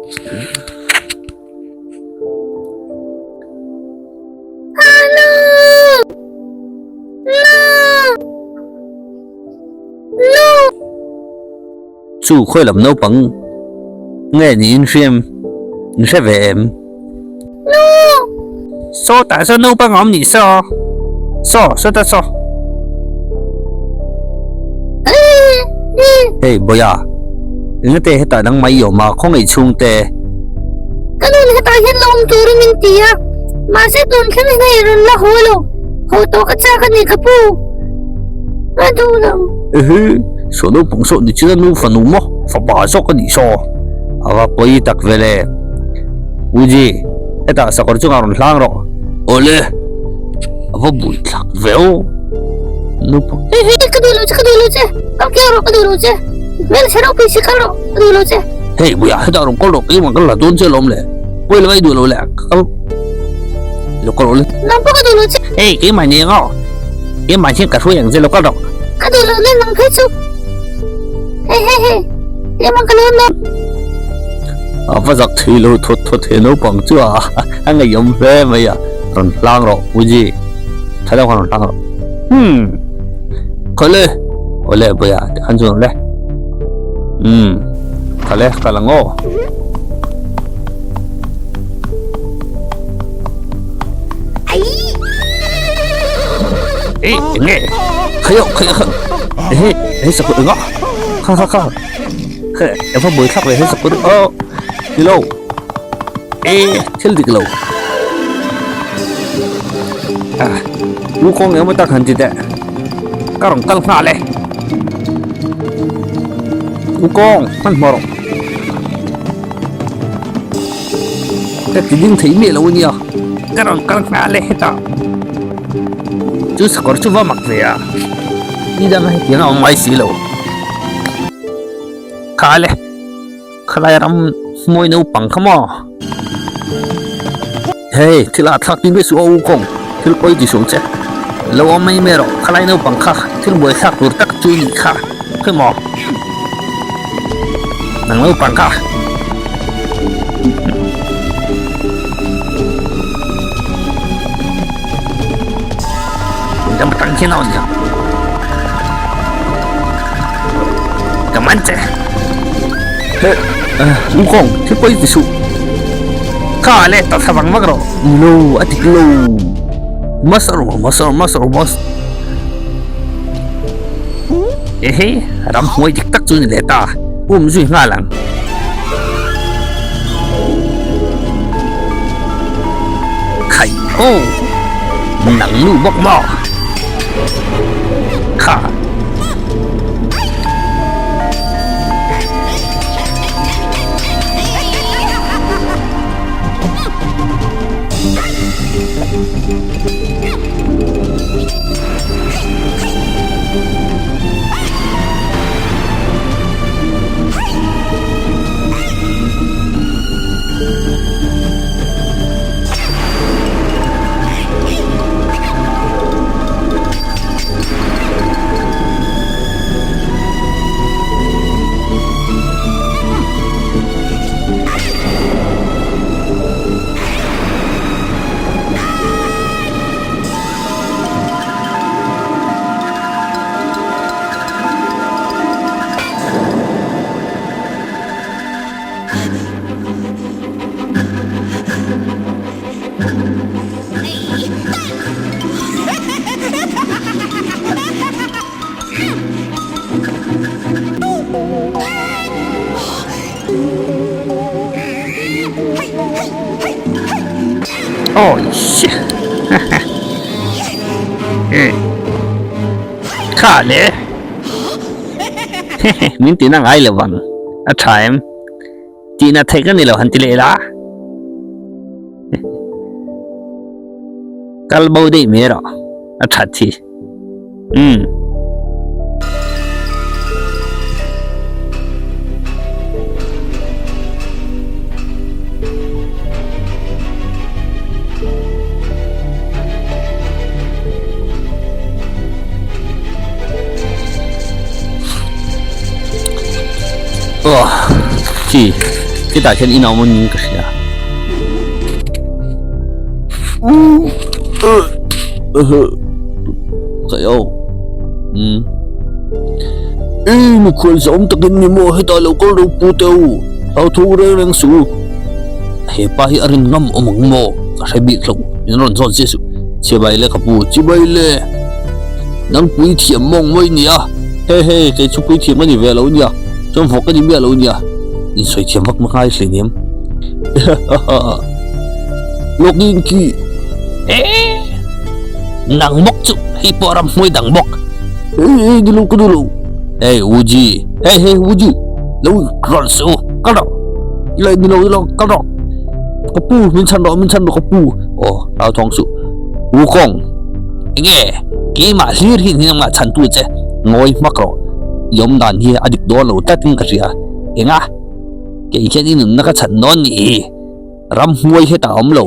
Chu khawi lam naupang nge niin hriam in hre ve em? Saw tah sawn naupang a awm nih saw. Saw, saw ta saw. Hey Boya, engate hetah dang mai i awm a, khawngaih chhungte. Ka nun hetah hian la awm turin min ti a, mahse tun thleng hian hei rawn la haw lo, haw tawh ka chak a ni ka pu. A duh lo. Ehe, saw naupang saw ni chin a nu fanu maw, fapa zawk a nih saw. A va pawi tak vel e. Uji, hetah sakawr chungah rawn hlang rawh. Awle, a va bui thlak ve aw. Naupang. Hei hei, ka duh lo che, ka duh lo che. Kal keu rawh, ka duh lo che. Hmelchhe ropui si kal rawh, ka duh lo che. Hei, buia, hetah rawn kal rawh, keimah ka la dawn che alawm le. Pawi lo a i duh lo le, ka kal. Lo kal rawh le. Nang pawh ka duh lo che. Hei, keimah ni ang aw. Keimah hian ka hruai ang che, lo kal rawh. Ka duh lo le, nang phei chu. Hei hei hei, keimah ka lo nawm. A va zak thei lo thawt thawt he naupang chu a a ngeiawm hle mai a, rawn hlang rawh Puji, tha deuh khan rawn hlang rawh. Hmm, khawle, awle Bawia tikhan chuan awle. Hmm, khawle kal ang aw. Ê, enge, khayo khayo kha, ehe, ehe sakawr enga, kha kha kha. He eva buai thlak ve he sakawr aw nilo e thil dik lo ah lu kawng emaw tak han ti teh ka rawn kal nghal e lu kawng hmanhmawh rawh ka ti ding thei miah lo ania ka rawn kal nghal e hetah chu sakawr chu va mak ve a ni danga hetiang a awm ngai si lo. Kha le, khalai ram hmuai naupang kha maw? Hey, thil ah thlak tin ve suh aw u kawng, thil pawi ti suh che. Lo awm mai mai rawh, khalai naupang kha thil buai thlak tur tak chu i nih kha, khawi maw? Nang naupang kha. Ram tang hian a awm nia. Ka man che. He, u kawng, thil pawi ti suh. Kha le, ta thla vang vang rawh. Lo, a dik lo. Mas a rawh, mas a rawh, mas a rawh, mas. Ehe, ram hmuai dik tak chu ni leh ta. Um zui nghal ang. Khai aw, nang nu bawk maw? Kha. Awi si Kha le Min tina ngai lo vang a tha em Tihna theih ka ni lo han ti leh la Kal bo daih mai erawh a that hi. Umm. Aw, chi. Hetah hian in a awm anin ka hria. Ei mikhual zawm takin ni maw hetah lo kal ro pu teh u hlauthawng reng reng suh u hepa hi a rin ngam awm ang maw ka hre bik lo min rawn zawt ziah suh chibai le ka pu chibai le nang pui thiam mawng mawi nia he he kei chu pui thiam ka ni ve lo nia chuan vawk ka ni miah lo nia insawi thiam vak ngai hle niam Lawkin khi eh nang bawk chu hei pawh ram hmuai dang bawk hey hey ni lo ka duh lo hey Wuji hey hey Wuji lo rawn suh u kal rawh ilai ni lo ni lo kal rawh ka pu min chhan rawh min chhan rawh ka pu aw rau thawng suh Wukong enge keimah hlir hi ni nangmah chhan tu che ngawi hmak rawh i awm dan hi a dik dawn lo tlatin ka hria enga kei hian i nunna ka chhan dawn ni. Ramhmuai hetah a awm lo.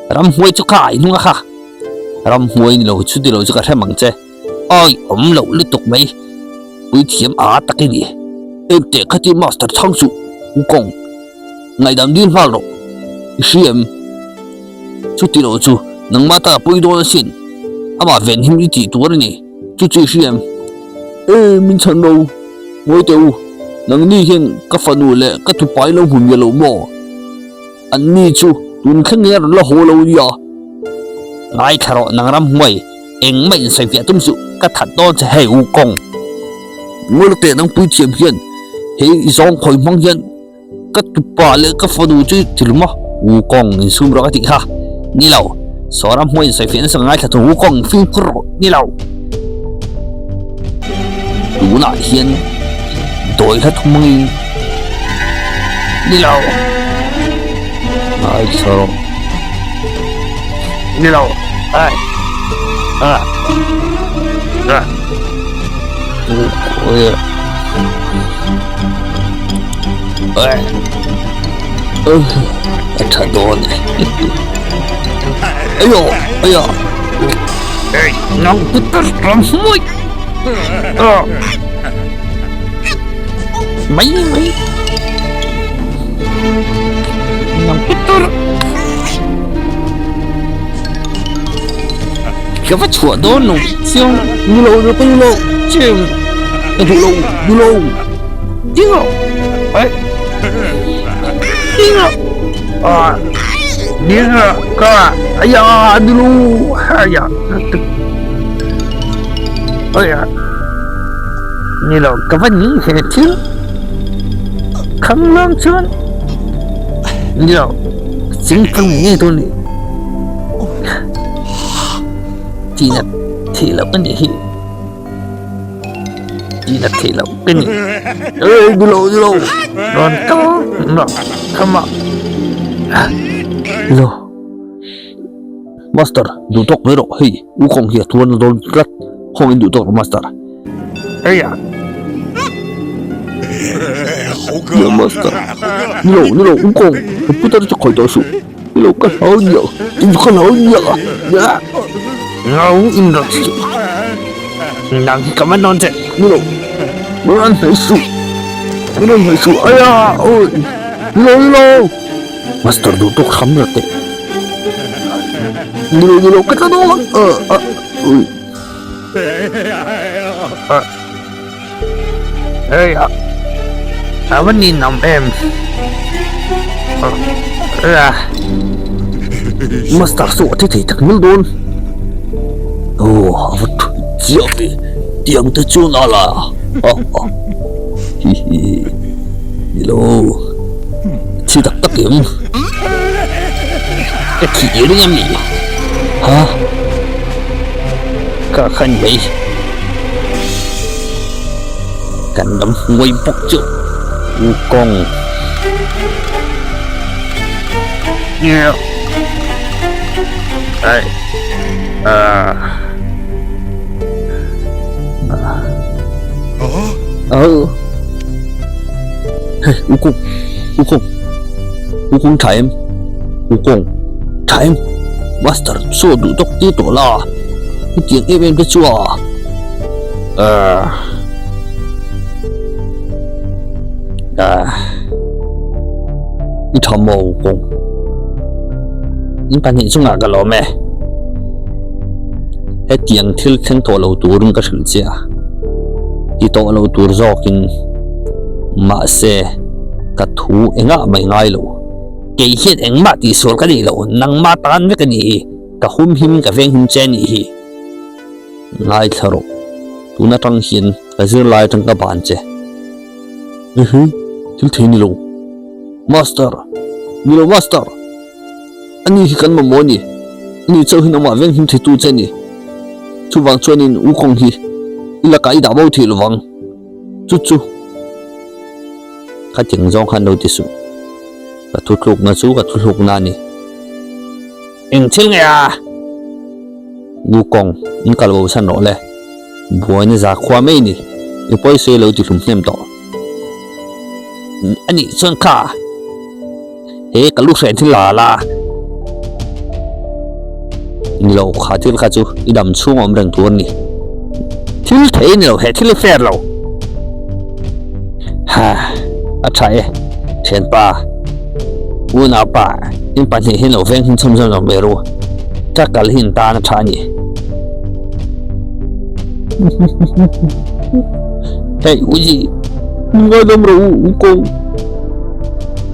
Ramhmuai chu ka ai hnung a kha. Ramhmuai ni lo chu ti lo chu ka hrem ang che. Awi awm loh lutuk mai. Puithiam a tak i ni. Engteh khati master chhang suh Wukong. Ngaihdam dil nghal rawh. I hria em? Chuti lo chu nangmah ta pui dawn asin. Amah venhim i tih tur a ni. Chu chu i hria em? E min chhan lo. Ngawi teh u, nangni hian ka fanu leh ka tupai lo hmu miah lo maw? Anni chu tun thleng hian rawn la haw lo nia. Ngaithla rawh nang ramhmuai, engmah insawi fiah tum suh, ka that dawn che hei u kawng. Ngawi la teh nang puithiam hian hei i zawng khawi hmang hian ka tupa leh ka fanu chu i tilum a, u kawng insum rawh ka tih kha. Ni lo, saw ramhmuai insawi fiah nasa ka ngaithla thung, u kawng fimkhur rawh, ni lo. Tunah hian dawi hla thum angin ni lo ngaithla rawh ni lo ai a a a tha dawn e ayo ayo Ei, nang putar ram hmuai. Mai mai. Nang putar. Ka va chhuah dawn lo chiang. Ni lo ni lo lo. Chem. Ka duh lo duh lo. Ding rawh. Ai. Ding rawh. Ah. Ding rawh. Ka aya dulu aya aya ni lo ka va ni he thil khang lang chuan ni lo ching kang nge tu ni chi nat thi lo ka ni hi chi nat thi lo ka ni ê du lo du lo ron ka no khama lo master duh tawk mai rawh hei u kawng hi a tuan a dawn tlat khawng in duh tawk rawh master eia ya master ni lo ni lo u kawng ka putar chu khawi tawh suh ni lo ka hlau nia in ka hlau nia ya ngau in rawh chu nang hi ka man dawn che ni lo rawn hnaih suh rawn hnaih suh aya oi ni lo ni lo Master duh tawk hram rat teh. Nilo nilo ka tla dawn a a ui. A Hey a a va ni nam em. A Master chu a thi thei tak mil dawn. Aw a va thu chiah ve tiang te chuan a la a a hi hi nilo. Thi tak tak em? Ka thih i ring ami? Ha? Ka khan mai. Kan lam hnuai bawk chu Wukong. Ai. Ah. Oh. Hey, Wukong, Wukong, Wukong tha em? Wukong, tha em? Master chaw duh tawk tir tawh la, hetiang em em te chu a. Ah. Ah. I tha maw kawng? In pahnih chungah ka lawm e. Hetiang thil thleng tawh lo turin ka hrilh che a, ti tawh lo tur zawkin mahse ka thu engah mai ngai lo. Kei hian engmah tihsual ka nih lo, nangmah tan vek a nih hi, ka humhim ka venghim che a nih hi. Ngaithla rawh, tun atang hian ka zirlai atang ka ban che. Ehe, thil thei ni lo. Master, ni lo Master! Ani hi kan mamawh a ni, ani chauh hian amah venghim theitu che a ni. Chuvang chuanin u kawng hi i lakah i dah bo thei lovang. Chu chu khatiang zawng khan lo ti suh. Ka thutlukna chu ka thutlukna a ni. Eng thil nge a? Wukong, in kal bo san rawh le. Buaina za khua mai ni. I pawisa lo ti hlum hnem tawh. A nih chuan kha he ka lu hren thil la la. Ni lo, kha thil kha chu i dam chhung awm reng tur a ni. Thil thei ni lo, he thil i fair lo. Ha, a tha e, thianpa. Unaupa, in pahnih hi lo veng hin chhawm zawm zawm ve ru. Ka kal hi in tan a tha a ni. Hey, Uji, min ngaidam rawh u, u ko.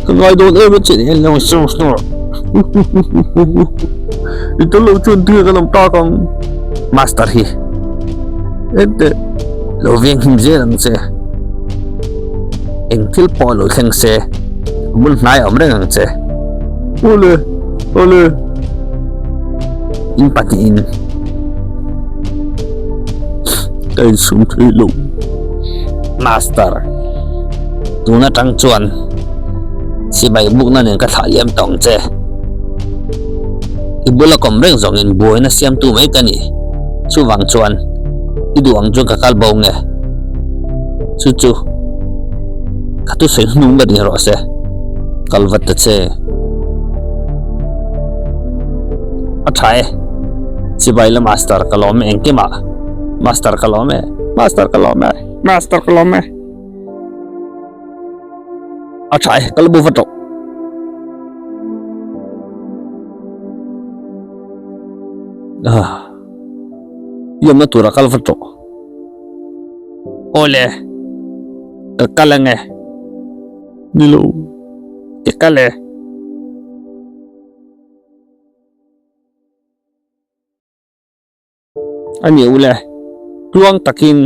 Ka ngai dawn em a che ni lo so so. I tel lo chuan tinge kan awm tak ang. Master hi. Ente, lo veng him zel ang che. Eng thil pawh lo thleng se, ka bul hnai a awm reng ang che. Awle, awle. In pahnihin ka insum thei lo. Master, tun atang chuan sipai bukna nen ka thlah liam tawh ang che. I bula kawm reng zawngin buaina siamtu mai ka ni. Chuvang chuan i duh ang chuan ka kal bo nge. Chu chu ka thusawi hnung ber ni rawh se. Kal vat ta che. A tha e. Chibai la master ka lawm e engkimah. Master ka lawm e. Master ka lawm e. Master ka lawm e. A tha e ka la bu vat rawh. Ah. I awmna tura kal vat rawh. Awle. Ka kal ange. Ni lo. Ka kal e. A ni ule. Tluang takin.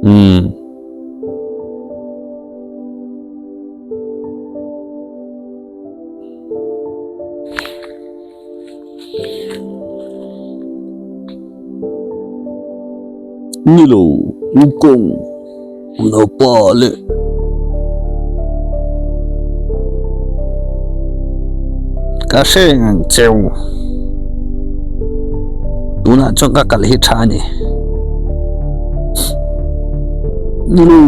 Umm. Ni lo, u kawng unaupa leh ka hre ang cheu. Tunah chuan ka kal hi tha a ni. Ni lo.